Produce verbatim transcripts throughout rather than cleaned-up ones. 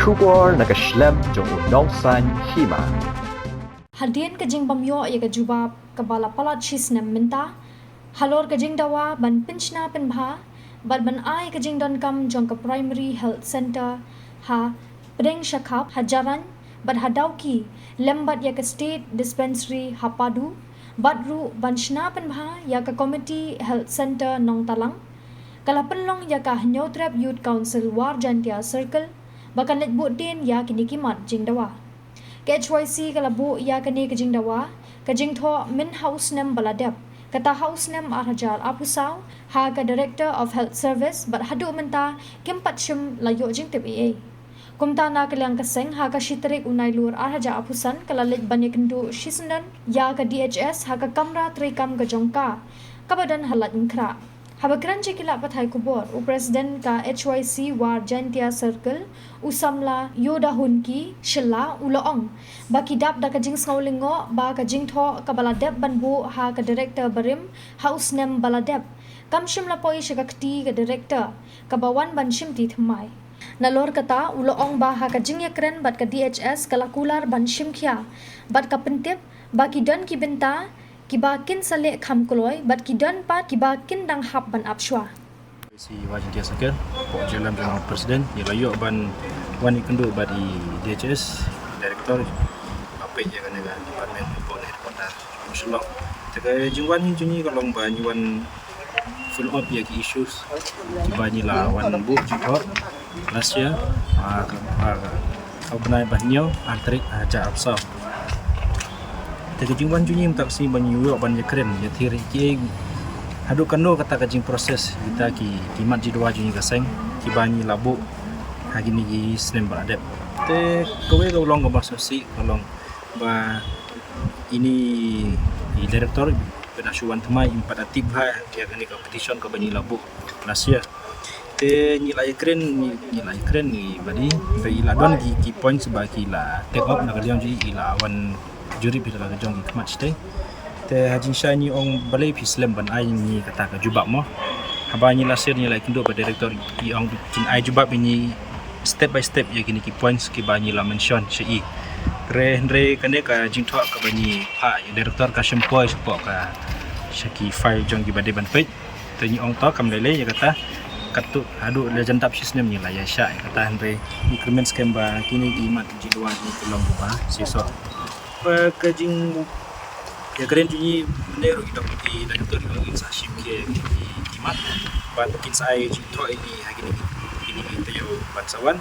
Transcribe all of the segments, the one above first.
Khubor na ka shlem jong u nongsan hima. Hadien ka jingbym ïoh ïa ka jubab kaba la palat shisnem mynta halor ka jingdawa ban pynshna pynbha bad ban ai ka jingdonkam jong ka Primary Health Centre ha Pdeng Shakhap, ha Jarain bad ha Dawki, lem bad ïa ka State Dispensary ha Padu, bad ruh ban shna pynbha ïa ka Community Health Centre Nongtalang, ka la pynlong ïa ka Hynñiewtrep Youth Council War Jaintia Circle ba kan leit buh dien ïa kine ki mat jingdawa. Ka H Y C ka la buh ïa kane ka jingdawa, ka jingthoh myn ha u snem ba la dep, kata ha u snem ar hajar arphew saw, ha ka Director of Health Service, bad haduh mynta kim pat shym la ïoh jingtip ei ei. Kumta na ka liang ka seng, ha ka shi tarik u Nailur ar hajar arphew san, ka la leit ban ïakynduh shisyndon ïa ka D H S ha ka kamra treikam ka jong ka, kaba don ha Laitumkhrah. Haba kren sha ki lad pathai khubor, u President ka H Y C War Jaintia Circle, u samla Yodahunki Shylla, u la ong ba ki dap da ka jingsngew lyngngoh ba ka jingthoh kaba la dep ban buh ha ka Director barim ha u snem ba la dep kam shym la poi sha ka kti ka Director kaba wan ban shimti thymmai. Nalor kata, u la ong ba ha ka jingïakren bad ka D H S, ka la kular ban shim khia bad ka pyntip ba ki don ki bynta kiba kin sa leh kham kloi bad ki don pat kiba kin dang hap ban ap shuwa. H Y C War Jaintia Circle, pok jingïalam jong u President, ngi la ïoh ban wan ïakynduh bad i D H S, Director, ba peit ïa kane ka department, pok na headquarter Shillong. Te ka jingwan hi jong ngi ka long ba ngi wan follow up ïa ki issues kiba ngi la wan buh jingthoh last year, ah, ka, ah, ka bnai ba hynñiew, ar tarik, ah, hajar arphew saw. Te ka jingwan jong ngi mynta ka sngi ba ngi ïoh ban ïakren ïathir ïa kiei haduh kano kata ka jingprocess kita ki, ki mat jingdawa jong ngi ka seng kiba ngi la buh ha kine ki snem ba la dep. Te kawei ka long kaba sngewsih ka long ba ine i Director ba da shu wan thymmai, im pat da tip bha ïa kane ka petition kaba ngi la buh last year. Te ngi la ïakren, ngi, ngi la ïakren ïa i ba dei, te i la don ki, ki points ba ki la take up na ka liang jong i, i la wan jurip ïa la ka jong i khmat shatei. Te ha jingshai ngi ong balei phi slem ban ai ngi kata ka jubab mo. Haba ngi last year ngi la ïakynduh bad Director, i ong kin ai jubab ïa ngi step by step ïa kine ki points kiba ngi la mention sha i. Hynrei, hynrei kane ka jingthoh kaba ngi phah ïa Director ka shym poi shapoh ka, sha ki file jong kiba dei ban peit. Te ngi ong to kam lei lei ïa kata. Katto haduh la jan dap shisnem ngi la ïaishah ïa kata, hynrei ngi kyrmen skhem ba kine ki mat jingdawa jong ngi ki long kiba shisha. Ba ka jing ïakren jong ngi mynne ruh ki dok ki Director ruh kin sa shim khia ïa ki, ki mat bad kin sa ai jingthoh ïa ngi ha kine ki, kine ki taïew ban sa wan.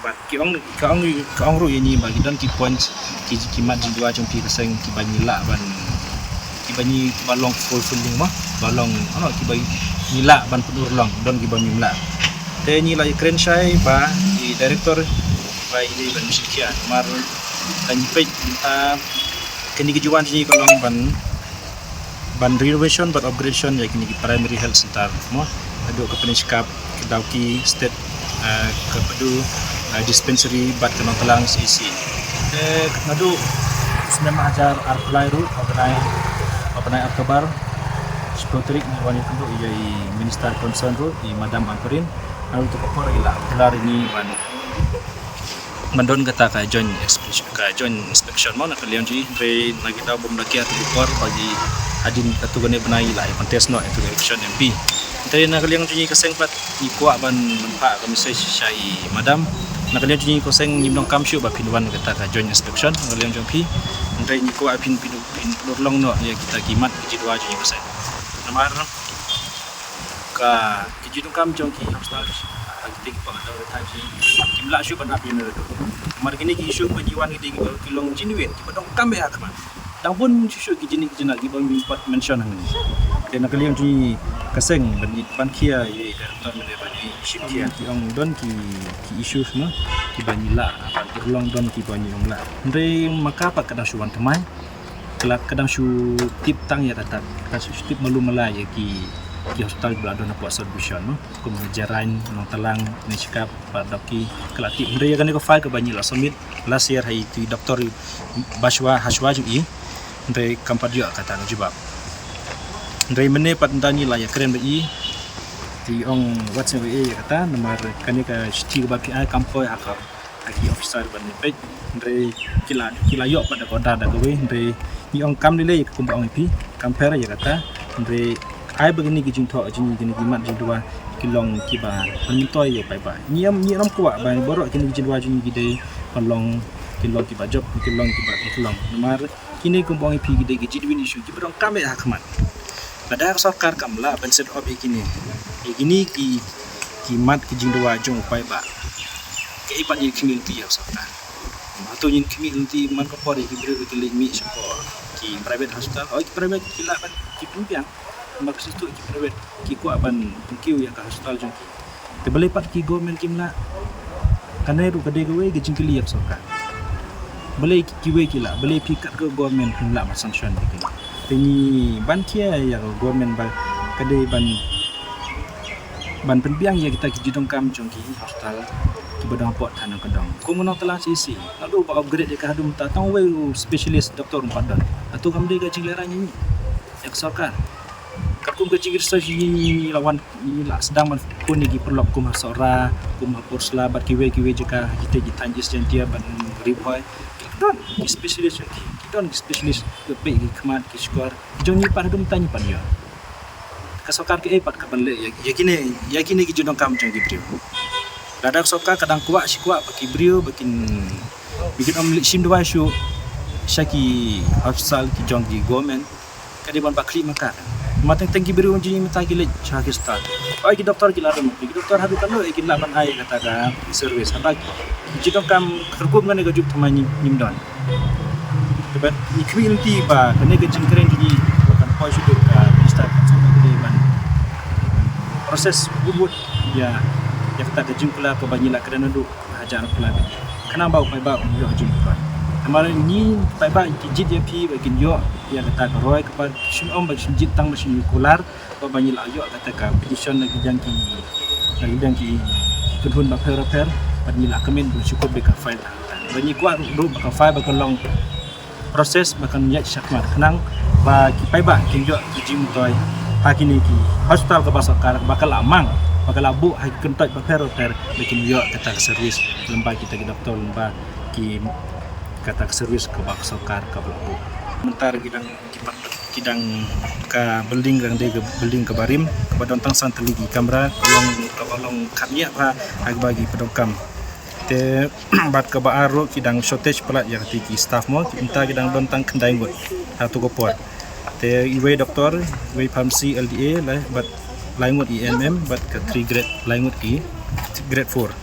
Bad ki ong, ka ong, ka ong ruh ïa ngi ba ki don ki points, ki, ki mat jingdawa jong phi ka seng kiba ngi lah ban, kiba ngi, kiba long fulfilling mo, ba long, ano, kiba ngi lah ban pynurlong, don kiba ngim lah. Te ngi la ïakren shai ba i Director ba i dei ban shim khia, namar da ngi peit, ah, kane ka jingwan jong ngi ka long ban ban renovation bad upgradation ïa kine ki primary health center mo, haduh ka Pdeng Shkap, ka Dawki State, eh, ka Padu, eh, dispensary bad ka Nongtalang C H C. Te naduh snem hajar arphew lai ruh, ha u bnai, ha u bnai October, shiphew tarik ngi wan ïakynduh ïa i minister concern ruh, i Madam Ampareen, naduh tu ka por i la kular ïa ngi ban ban don kata ka joint inspection, ka joint inspection mo na ka liang jong i, hynrei na ki daw bym da kiar tu ki por ba ki hadien katu kane bnai i la ïa contest noh ïa tu ka election M P. Hynrei na ka liang jong i ka seng pat ngi kwah ban, ban phah ka message sha i madam. Na ka liang jong i ka seng ngim donkam shuh ba phin wan kata ka joint inspection na ka liang jong phi. Hynrei ngi kwah phin, phin, phin pynurlong noh ïa kita ki mat ki jingdawa jong i ka seng. Namar ka, ki jingdonkam jong ki hospital, ha, kita ki pang dang retired jong ngi, kim lah shuh ban ap ïa ngi ruh. Namar kine ki issue ba ngi wan kine ki, ki long genuine, kiba donkam bha ha khmat. Dang bun shuh shuh ki jingïaid jingïaid kiba ngim pat mention hangne. Te na ka liang jong ngi ka seng ban, ban khia ïa i director mynne ban ïa i chief khia. Ki ong don ki, ki issues mo, kiba ngi lah ban pynurlong, don kiba ngi ym lah. Hynrei ma ka pat ka dang shu wan thymmai. Ka la, ka dang shu tip tang ïa kata, ka shu tip malu mala ïa ki, ki hospital ba la don hapoh sub division mo. Kum Jarain, Nongtalang, Nongshkap, Paddok ki, ka la tip. Hynrei ïa kane ka file kaba ngi la submit last year ha i, i doktor i ba shuwa, ha shuwa jong i. Hynrei kam pat ïoh kata ka jubab. Hynrei mynne pat ngi la ïakren bad i. Te i ong wat sngew ïa kata, namar kane ka shithi kaba phi ai kam poi ha ka Ha ki officer ban ïa peit, hynrei ki la, ki la ïoh pat da ka order da kawei, hynrei ngi ong kam lei lei, kumba ong ïa phi, kam pher ïa kata, hynrei ai ba kine ki jingthoh jong ngi, kine ki mat jingdawa ki long kiba pynmyntoi ïa u paidbah. Ngi ym, ngi ym kwah ba baroh kine ki jingdawa jong ngi ki dei ban long, ki long kiba jop, ki long kiba, ki long. Namar kine kumba ong ïa phi ki dei ki genuine issue kiba donkam eh ha khmat. Lada ka sorkar kam lah ban set up ïa kine, ïa kine ki, ki mat ki jingdawa jong u paidbah, kaei pat ngin khmih lynti ïa ka sorkar? Hato ngin khmih lynti man ka por ïa ki briew ki leit mih sha ki private hospital? Hooid, ki private ki lah ban ki pynbiang, namar ka shisha ki private ki kwah ban pynkiew ïa ka hospital jong ki. Te balei pat ki government kim lah? Kane ruh ka dei kawei ka jingkylli ïa ka sorkar. Balei ki, kiwei ki lah, balei phi kat ka government phin lah ban sanction ïa ki? Te ngi ban khia ïa ka government ba ka dei ban, ban pynbiang ïa kita ki jingdonkam jong ki hospital kiba dang hapoh thaw ka dong. Kum u Nongtlang C C, naduh ba upgrade ïa ka haduh mynta tang uwei u specialist doctor um pat don. Hato kam dei ka jinglehrain ïa ngi, ïa ka sorkar? Katkum ka jingresearch ngi, ngi, ngi la wan, ngi la sdang ban khun ïa ki paralok kum ha Sohra, kum ha Pynursla bad kiwei kiwei jaka ha kitei ki thaiñ East Jaintia bad Ri Bhoi. Ki don ki specialist jong ki, ki don ki specialist kiba peit ïa ki khmat ki shkor. Jong ngi pat haduh mynta ngi pat ïoh. Ka sorkar kaei pat ka ban leh ïa, ïa kine, ïa kine ki jingdonkam jong ki briew? Lada ka sorkar ka dang kwah shi kwah ba ki briew ba kin, ba kin ym leit shim dawai shuh sha ki hospital ki jong ki government, ka dei ban ba khlieh markat. Ma teng teng ki briew jong ngi mynta ki leit sha ki stad. Oi, ki doktor ki la don, ki doktor haduh katno kin lah ban ai kata ka service. Haba ki jingdonkam kyrkum kane ka juk thymmai ngim don. Te bad ngi khmih lynti ba kane ka jingkren jong ngi ba kan poi sha ka minister kan sngewbha ban process bud bud ïa, ïa kata ka jingkular kaba ngi la kren naduh hajar kular. Khnang ba u paidbah un ïoh jingkular. Namar ngi paidbah ki jied ïa phi ba kin ïoh ïa kata ka roi kaba shu ong ba shu jied tang ba shu kular. Ba, ba ngi la ïoh kata ka petition na ki liang ki, na ki liang ki kynhun bapher bapher, bad ngi la kmen ba shu kut beit ka file. Ba ngi kwah ruh ba ka file ba kan long process ba kan ïaid shakhmat khnang ba ki paidbah kin ïoh ki jingmyntoi ha kine ki hospital kaba sorkar ba ka la mang, ba ka la buh ha ki kyntoit bapher bapher ba kin ïoh kata ka service lyngba kita ki doktor, lyngba ki kata ka service kaba ka sorkar kaba la buh. Mynta ki dang ki pat, ki dang, ka building dang dei ka building kaba rim, kaba don tang san tylli ki kamra, kaba long, kaba long kham ïa ba, ha kaba ki pyndonkam. Te bad kaba ar ruh ki dang shortage palat ïa kata ki staff mo, ki mynta ki dang don tang khyndai ngut ha tu ka por. Te iwei doktor, iwei pharmacy L D A, lai, bad lai ngut E N M, bad ka three grade, lai ngut ki grade four.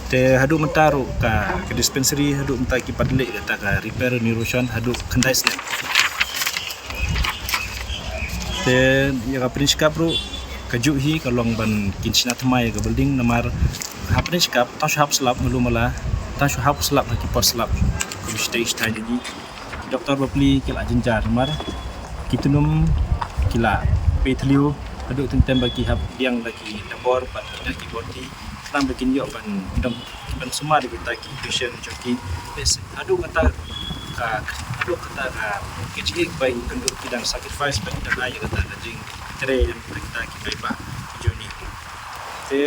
Te haduh mynta ruh ka, ka dispensary haduh mynta ki pat leh kata ka repair renovation haduh khyndai snem. Te ïa ka pynshkap ruh kajuh hi ka long ban kin shna thymmai ïa ka building namar ha pynshkap tang shu hap slap malu mala, tang shu hap slap ha ki por slap. Kum shu tei shu tei jong ngi. Doktor bapli ki la jynjar namar ki tnum ki la pei thliew haduh teng teng ba ki hap biang da ki dabor bad da ki boti. Khnang ba kin ïoh ban dang ban sumar ïa kita ki patient jong ki. Bes haduh kata ka, haduh kata ka, ki jingim ba ki kynduh ki dang sacrifice ba ki dang ai ïa kata ka jingtrei ïa kita ki paidbah jong ngi. Te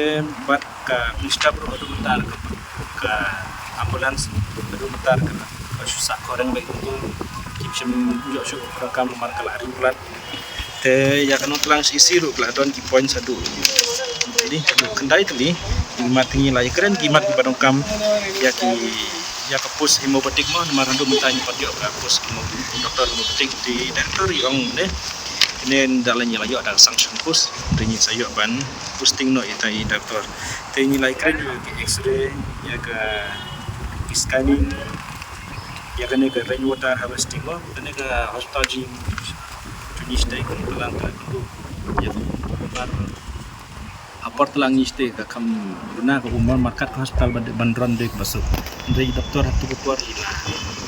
bad ka pynshkap ruh haduh mynta ka, ka ambulance haduh mynta ka, ka shu sah khoreng bad ki shym ïoh shuh ka pyndonkam namar ka la ring palat. Te ïa ka Nongtlang C C ruh ka la don ki points haduh, haduh khyndai tylli. Ki mat ngi la ïakren ki mat kiba donkam ïa ki, ïa ka post homeopathic mo, namar haduh mynta ngi pat ïoh ka post hemo-, doktor homeopathic, te doktor i ong ne. Kine da la ngi la ïoh da ka sanction post, te ngi sa ïoh ban posting noh ïa ta i doktor. Te ngi la ïakren ïa ki X-ray, ïa ka, ki scanning, ïa kane ka rainwater harvesting mo, kane ka hospital jong ngi, jong ngi shatei ka Nongtlang ka, ïa ka, ha por tlang ngi shatei ka kham duna ka umar markat ka hospital ban, ban run dei kaba suk. Hynrei doktor ha tu ka por i la,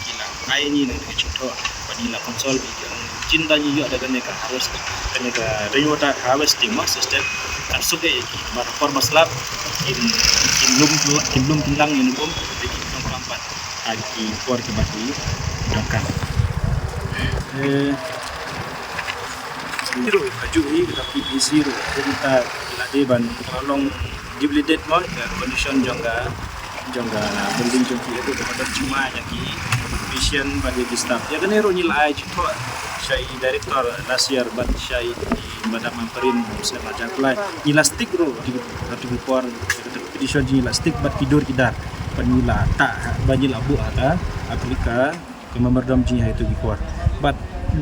i la ai ngi na ka jingthoh ban i la consult i ka jin da ngi ïoh da kane ka harvest, kane ka rainwater harvesting mo system kan suk ïa ki, namar ha por ba slap kin, kin lum, kin lum kin lang ïa ki lum, dei ki tong pam pat ha ki por kiba ki donkam. Eh, zero ka juh hi ka P P C ruh, ka mynta la dei ban ka long deeply dead mo, ka condition jong ka, jong ka building jong ki, haduh ba ka don jingma ïa ki patient bad ïa ki staff. Ïa kane ruh ngi la ai jingthoh sha i director last year bad sha i Madam Ampareen Sharma Jaiñtia. Ngi la stick ruh ha kito ki por, petition jong ngi la stick bad ki dur ki dar. Bad ngi la tah, bad ngi la buh ha ka, ha ka, ka memorandum jong ngi ha kito ki por. Bad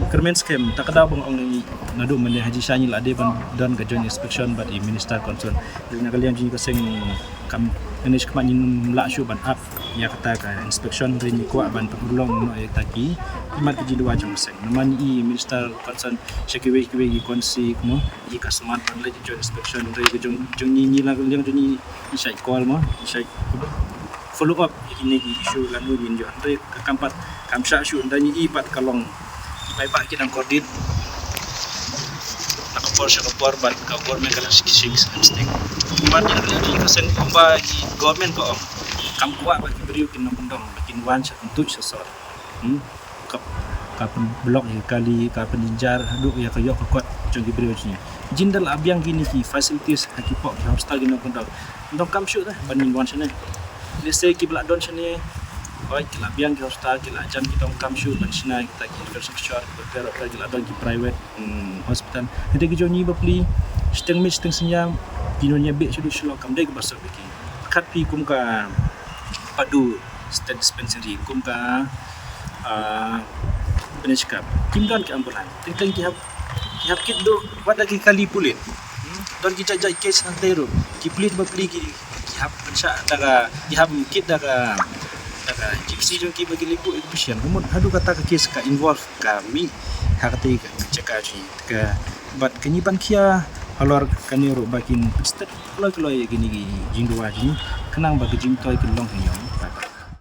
kyrmen skhem, ta ka daw ba nga ong ïa ngi, naduh mynne ha jingshisha ngi la dei ban don ka joint inspection bad i minister concern. Na ka liang jong ngi ka seng kam, kane shi khmat ngim lah shuh ban ap ïa kata ka inspection, hynrei ngi kwah ban pynurlong noh ïa kita ki, imat ka jingduwai jong ka seng. Namar ngi i minister concern sha kiwei kiwei ki constituency, kumno, i ka smat ban leit joint inspection, hynrei ka jong, jong ngi, ngi na ka liang jong ngi, ngi shait call mo, ngi shait follow up ïa kine ki issue lano ngin ïoh, hynrei ka kam pat kam shah shuh, hynrei ngi i pat ka long ki paidbah ki dang kordit na ka por sha ka por bad ka government ka dang shim, shim, shim stick. Namar ngi na ka liang jong ngi ka seng, kumba ki government ka ong, kam kwah ba ki briew kin nongkyndong ba kin wan sha kyntuid sha sor. Hmm? Ka, ka pynblock ïa ka kali, ka pynjynjar haduh ïa ka ïoh ka kot jong ki briew jong ngi. Jin da la biang kine ki facilities ha ki pok ki hospital ki nongkyndong, donkam shuh te ban ngin wan shane. Lehse kiba la don shane, hooid, ki la biang ki hospital, ki la jan, ki donkam shuh ban shna kita ki infrastructure, ki la don ki private, hmm, hospital. Hynrei ki jong ngi bapli, shiteng miet shiteng synñia, ki nongñiah beh shuh shuh, kam dei kaba suk ïa ki. Khat phi kum ka Padu State Dispensary, kum ka, ah, Pynshkap, kim don ki ambulance. Teng teng ki hap, ki hap kit duh wat da ki kali pulit. Hmm? Don ki jait jait case hangtei ruh. Ki pulit bapli ki, ki hap pynshah da ka, ki hap kit da ka, da ka gypsy jong ki ba ki leit buh ïa ki patient. Ka mut haduh kata ka case ka involve ka mih ha katei ka jaka jong ngi. Ka, bad ka ngi pan khia halor kane ruh ba kin stet kloi kloi ïa kine ki jingduwai jong ngi, khnang ba ki jingtoi kin long ha ngi.